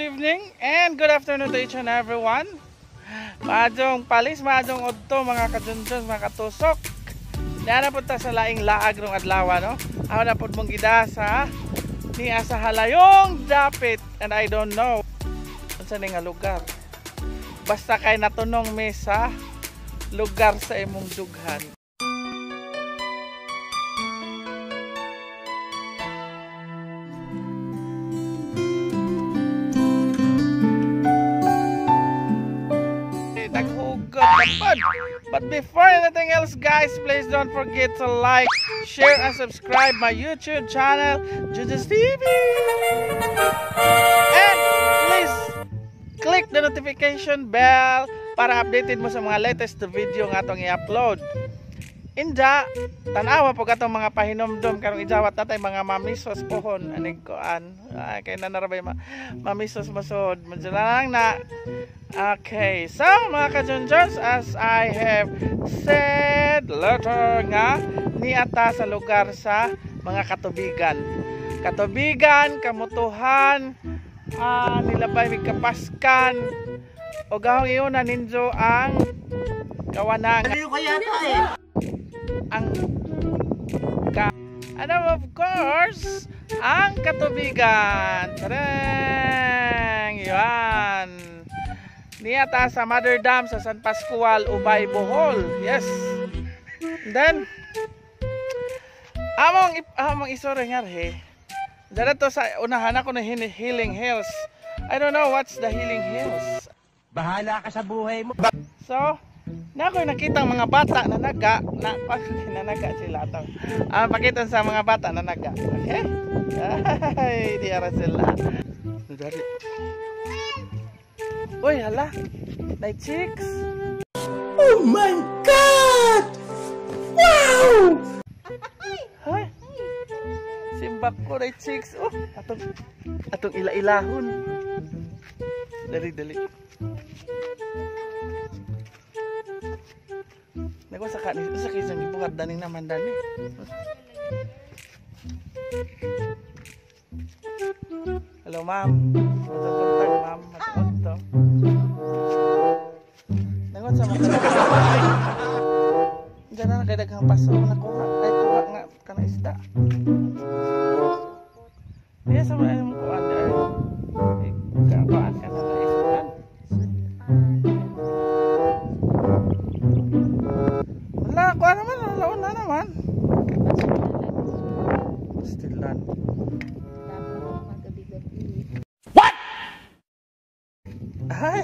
Good evening and good afternoon to each and everyone. Maadjong palis, maadjong udto mga kajunjun, mga katusok. Niana punta sa laing laag rong adlaw, no? Ako na pud mong gida sa niya sa halayong dapit and I don't know unsa ni nga lugar. Basta kay natunong mi sa lugar sa imong dughan. But before anything else, guys, please don't forget to like, share, and subscribe my YouTube channel, Junjun's TV. And please click the notification bell para updated mo sa mga latest video nga atong i-upload. Inja, tanawa po katong mga pahinomdom karong ijawat natay mga mamisos pohon aning kuan. Ay, kay nanarabay mamisos masod. Medyo lang na. Okay, so mga kajunjuns, as I have said later nga niata sa lugar sa mga katubigan. Katubigan, kamutuhan, nilabay mig kapaskan. O gahong iyon na ninjo ang kawanang. Ano kaya ta eh? Ang and of course, ang katubigan. Tarang! Yuan. Niya ta sa Mother Dam sa San Pascual, Ubay, Bohol. Yes. And then among isore nga he. Dara to sa unahan ako na Healing Hills. I don't know what's the Healing Hills. Bahala ka sa buhay mo. So, na ako'y nakita ang mga bata na naga, na nanaga sila atong. Pakita sa mga bata na naga. Okay? Ay, di ara sila. Dari. Uy, hala. Night chicks. Oh my God! Wow! Hay. Simbak ko night chicks. Oh, atong ila-ilahon. Dali, dali. Nako sa kanis, sa kisang gibuhat dani naman dani. Hello ma'am. Matutuntag ma'am, matuto. Nako sa mga. Diyan na kay daghang paso nakuha. Ay kuha nga kana isda. Diya sa mga imong kuan dai. Kakuan ka na isda. Wala, kuha naman, wala naman. Stilan. What? Ay.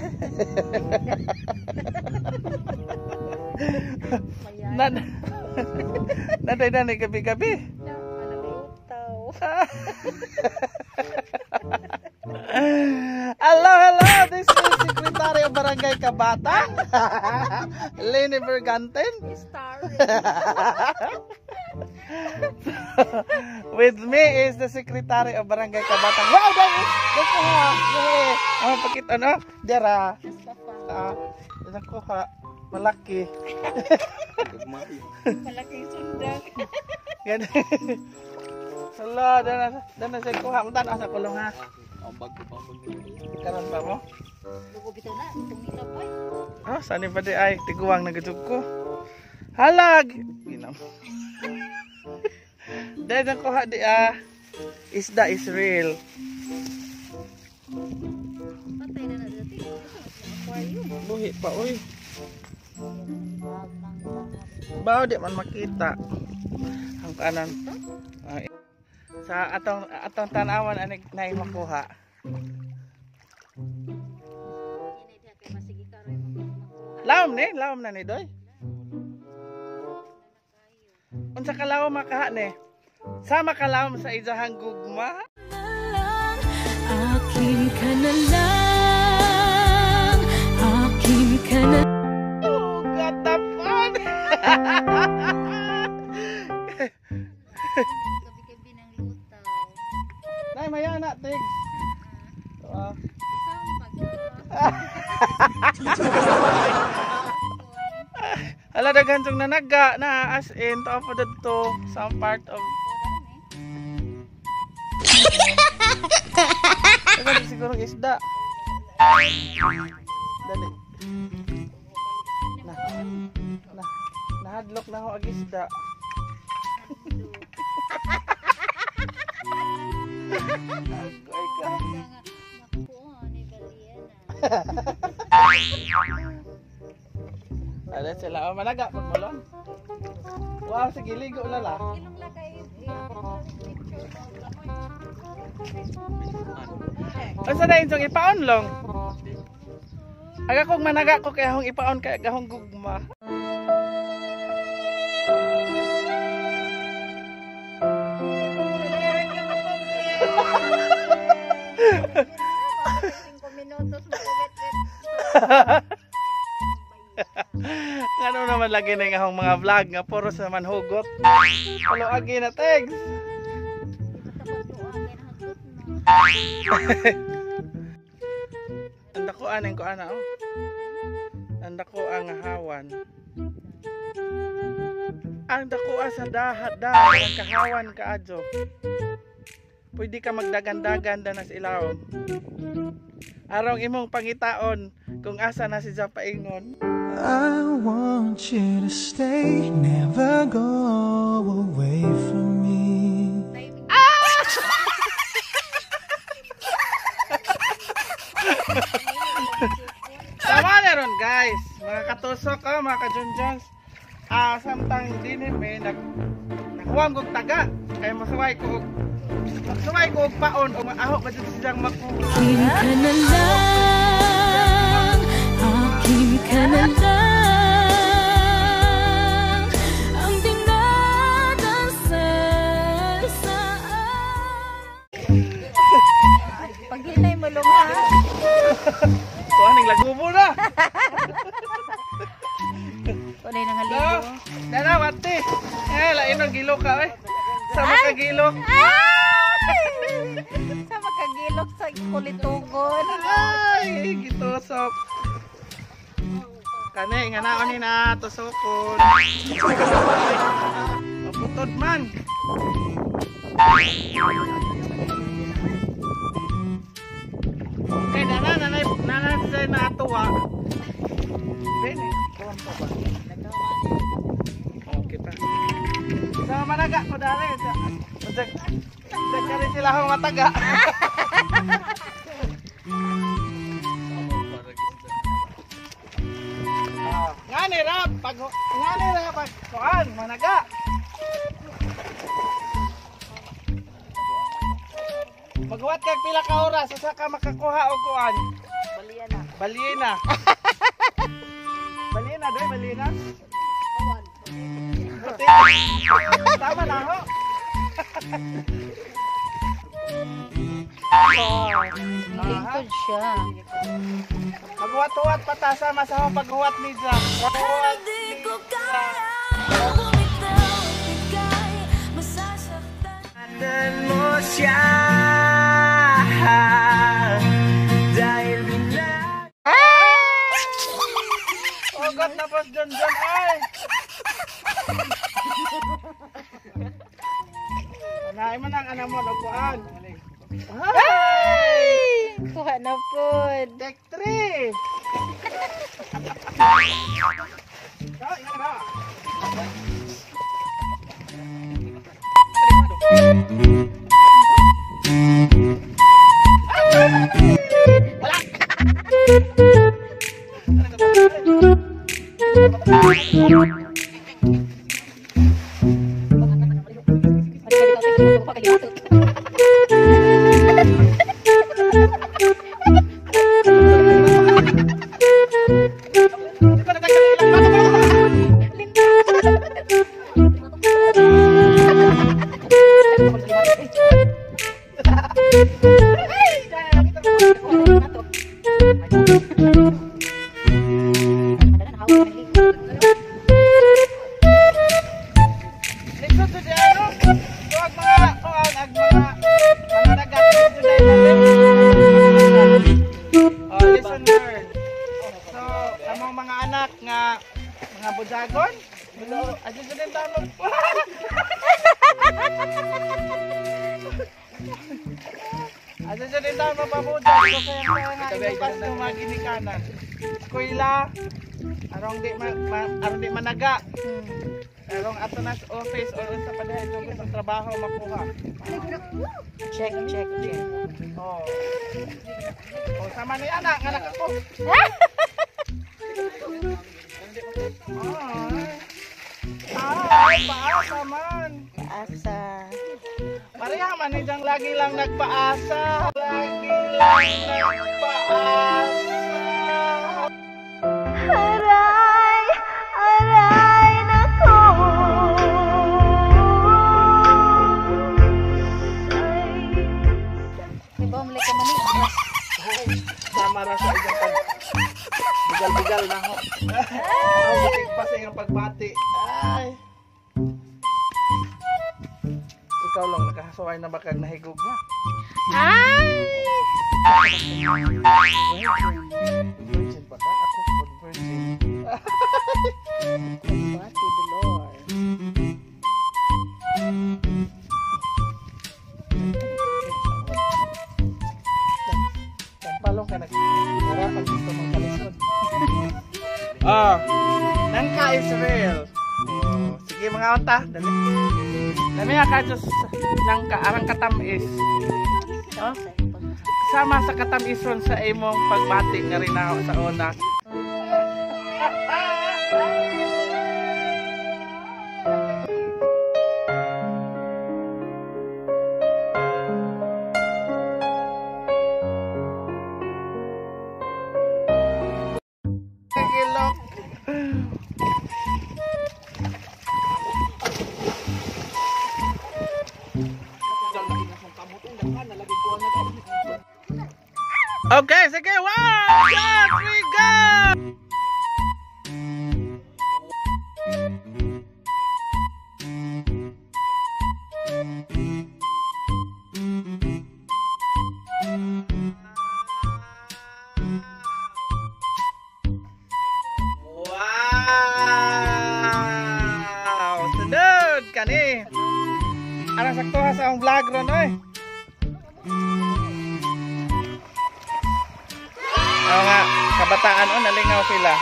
Naday na gabi-gabi. Hello, hello. This is Secretary of Barangay Kabatang, Lenny Bergantin. With me is the Secretary of Barangay Kabatang. Wow, that is nakuha. Yeah. Ang pakita no? Dera. Nakuha. Malaki. Malaki sundang. Ganun. Hala, dana sa kuha. Mutan sa kulong ha. Karon ba mo? Dugo bitaw na, itong nilabay. Ah, saan pa di ay tiguang nagajug ko. Halag. Ginam. Dahil ang kuha di isda is real. Patay na na dati. Aquarium. Buhi pa oy. Bao di man makita. Ang kanan. Sa atong tanawan anig nay makuha. Lawom ni, lawom na ni doy. Unsa ka lawom makaha ni? Sama ka lawom sa ijahang gugma. Akin ka na lang, akin ka na. Oh, katapan. Gabi-gabi ng lutaw. Nay maya na tigs. Hala daghan tong nanaga na as in to po didto some part of Daghan siguro isda. Dali. Na. Na. Nahadlok na ako ag isda. Agoy ka. Naku, ni Baliana. Ala sila, oh, managa pud mo long. Wow, sige ligo lala. Ilong la kay picture. Asa na inyong ipaon long? Aga kong managa ko kay akong ipaon kay agahong gugma. Minutos mo. Ngano naman lagi na yung akong mga vlog nga puro sa man hugot. Palo agi na tegs. Ang dako aning ko ana oh. Ang dako ang hawan. Ang dako sa dahat da ang kahawan kaadyo. Pwede ka magdagan-dagan da nas ilawom. Arong imong pangitaon kung asa na si Japaingon. I want you to stay, never go away from me. Tama na ron guys, mga katusok oh, mga kajunjons. Samtang dinhi me nag nakuha kog taga kay masuway ko og paon o maaho ba jud silang makuha. Akin ka na lang, akin ka na lang, ang dinadasal sa araw. Paghinay mo long ha. Tuwa ning lagubo na. Kulay ng No, haligo. dara wati. Eh lain ang gilo ka eh. Sama ka gilo. Ay! Sa makagilok sa kulitugon. Ay, gitusok. Kani nga naon ni na tusokon. Maputod man. Okay, nana, nanay, nanay sa natuwa. Bene, kuwan pa ba? Okay pa. Sa managa ko dali. Sa sa rin sila akong mataga. Ngani ra pag ngani ra pag kuan managa. Maghuwat kag pila ka oras usa ka makakuha og kuan. Baliana. Balina. Balina doy, balina. Buti. Tama na ho. Lingkod siya. Maghuwat-huwat pa ta sama sa akong paghuwat ni Jack. Pero di ko kaya bumitaw, ika'y masasaktan. Tandaan mo siya dahil bigla Ugot na po John John ay. Anaay mo nang anak mo lugkuan. Ay! Kuha na po. Deck 3. Lisod to siya, ano? Tuwag mga, tuwag, ag mga dagat. Lisod dahil Oh, listen learn. So, among mga anak nga mga bujagon, adyo jud din tamo. Asa siya din tayo mapabuda. So kaya kaya nga ibukas ng mga ginikanan. Eskwela, arong di ma, ma arong di managa. Arong ato na sa office or unsa pa diha yung sa trabaho makuha. Check, check, check. Oh. Oh, sama ni anak, anak ako. Ay. Ay, paasa man. Paasa. Pareha man ni diyang lagi lang nagpaasa. Lagi lang nagpaasa. Aray, aray nako. Di ba umlay ka man ni? Sama ra sa iyang pag bigal-bigal na ho. Ang buting pa sa iyang pagbati. Ay. Ikaw lang nakahasuway na ba kag nahigog na? Ay! Virgin. Virgin ba ka? Ako po virgin. Pagbati the Lord. Palong ka nag-hirapan gusto mong kalisod. Ah, nangka Israel. Oh, sige mga unta, dali. Dami ka Diyos nangka arang katamis. Oh? Sama sa katamison sa imong pagbati nga rin ako sa una. Gilok. Okay, sige. 1, 2, 3, go! Wow! Sunod kani. Ara sakto ha sa akong vlog ron oy. Oo nga, kabataan oh, nalingaw sila.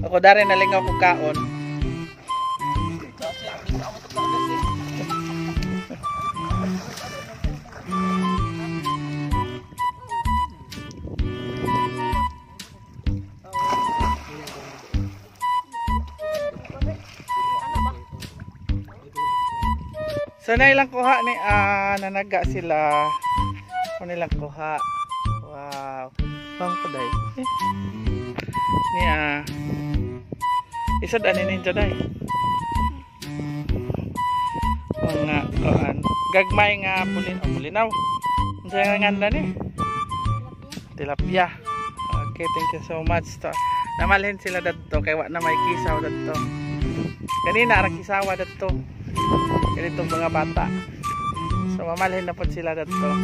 Ako dari nalingaw ko kaon. So na ilang kuha ni nanaga sila. Ano nilang kuha. Wow. Pang paday. Eh. Ni isod ani ninyo day. Mga kuan. Gagmay nga pulin oh, pulinaw. Unsa nga nganda ni? Tilapia. Okay, thank you so much. To, namalhin sila dadto kay wa na may kisaw dadto. Kanina ra kisawa dadto. Ganitong mga bata. So mamalhin na po sila dadto.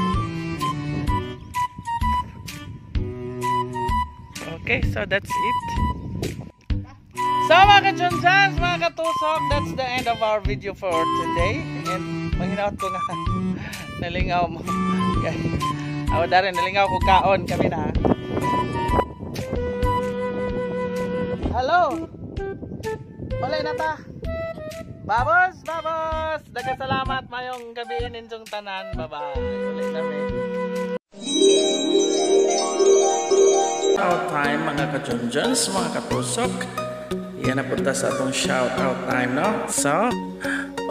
Okay, so that's it. So mga ka-Junjans, mga katusok, that's the end of our video for today. And manghinaot ko nga nalingaw mo. Okay. Ako dari nalingaw ko kaon kami na. Hello. Wala na ta. Babos, babos. Daghang salamat mayong gabi ninyong tanan. Bye-bye. Uli na mi. Shout time mga ka-Junjuns, mga katusok. Yan na punta sa atong shout out time, no? So,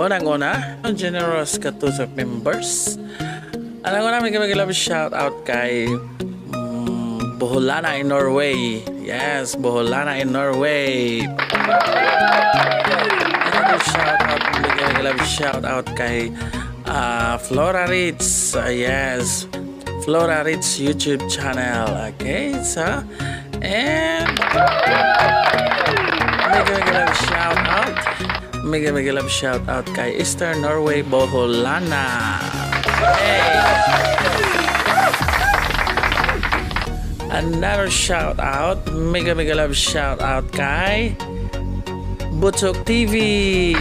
unang-una, generous katusok members. Unang-una, may love shout out kay Boholana in Norway. Yes, Boholana in Norway. Another shout out, may love shout out kay Flora Ritz. Yes, Flora Ritz YouTube channel. Okay, so, and mega mega love shout out. Mega mega love shout out kay Eastern Norway Boholana. Hey. Another shout out, mega mega love shout out kay Butok TV.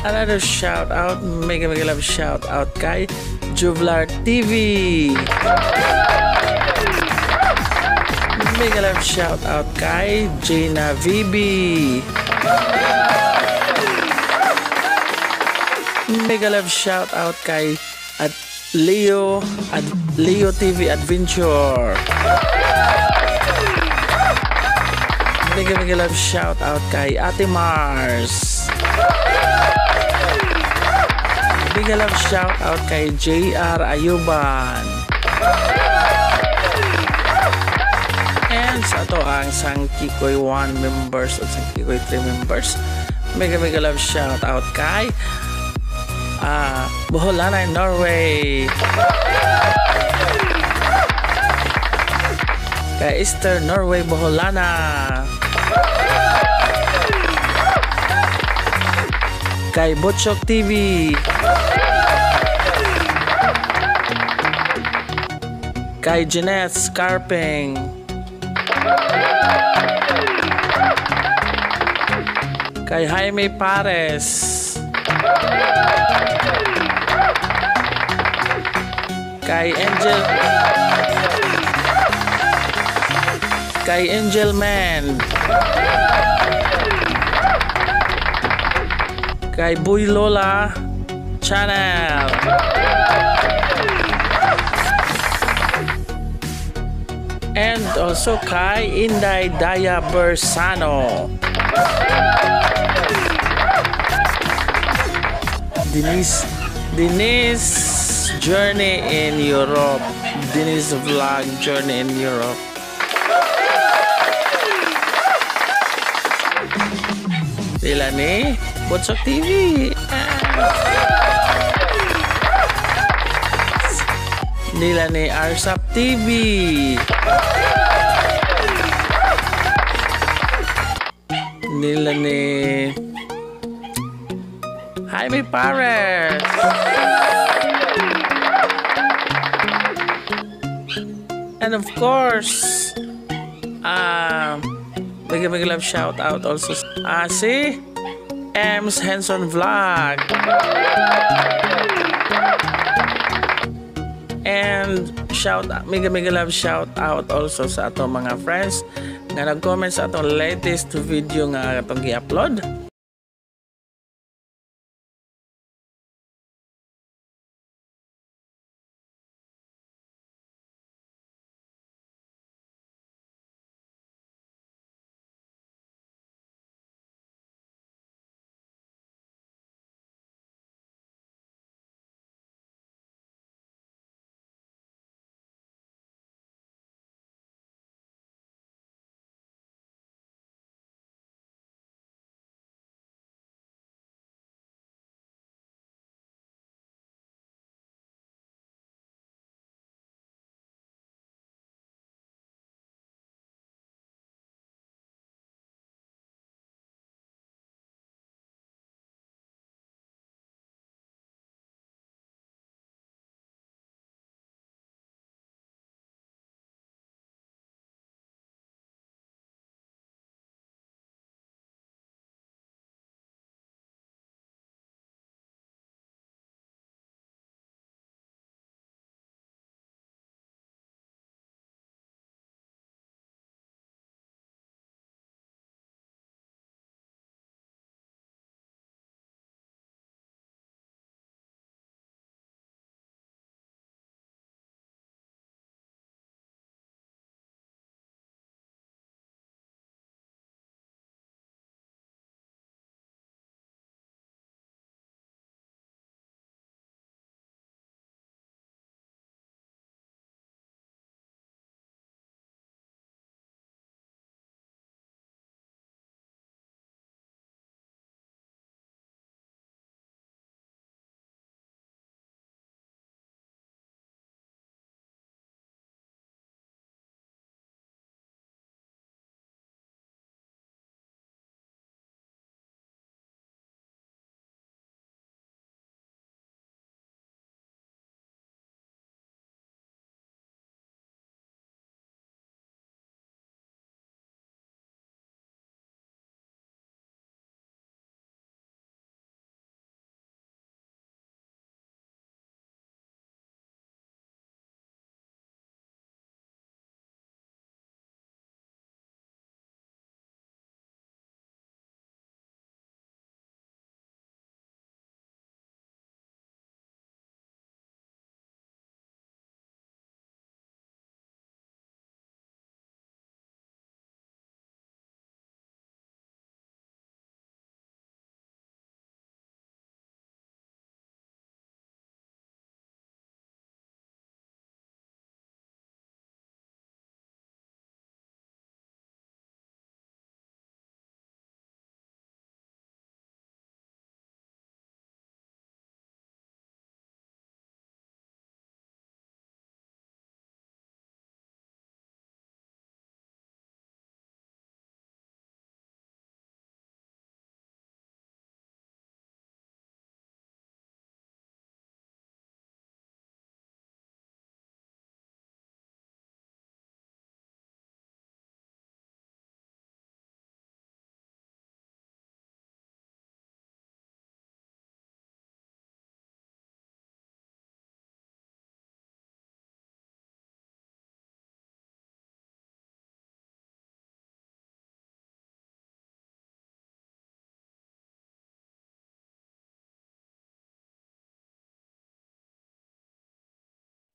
Another shout out, mega mega love shout out kay Juvlar TV. Mega love shout out kay Gina VB. Mega love shout out kay at Leo TV Adventure. Mega mega love shout out kay Ate Mars. Mega love shout out kay JR Ayuban. And sa ato ang Sangkikoy 1 members at Sangkikoy 3 members. Mega mega love shout out kay Boholana in Norway. Kay Esther Norway Boholana. Kay Butchok TV. Kay Jeanette Scarping. Kay Jaime Pares. Kay Angel Man. Kay Buy Lola Channel. And also kay Inday Daya Bersano. Denise Journey in Europe. Denise Vlog Journey in Europe. Sila ni Butchok TV. Nila ni Arsap TV. Nila ni Jaime Pares. And of course, mega mega love shout out also si M's Henson Vlog. And shout mega mega love shout out also sa atong mga friends nga nag-comment sa atong latest video nga atong gi-upload.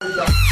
Bye.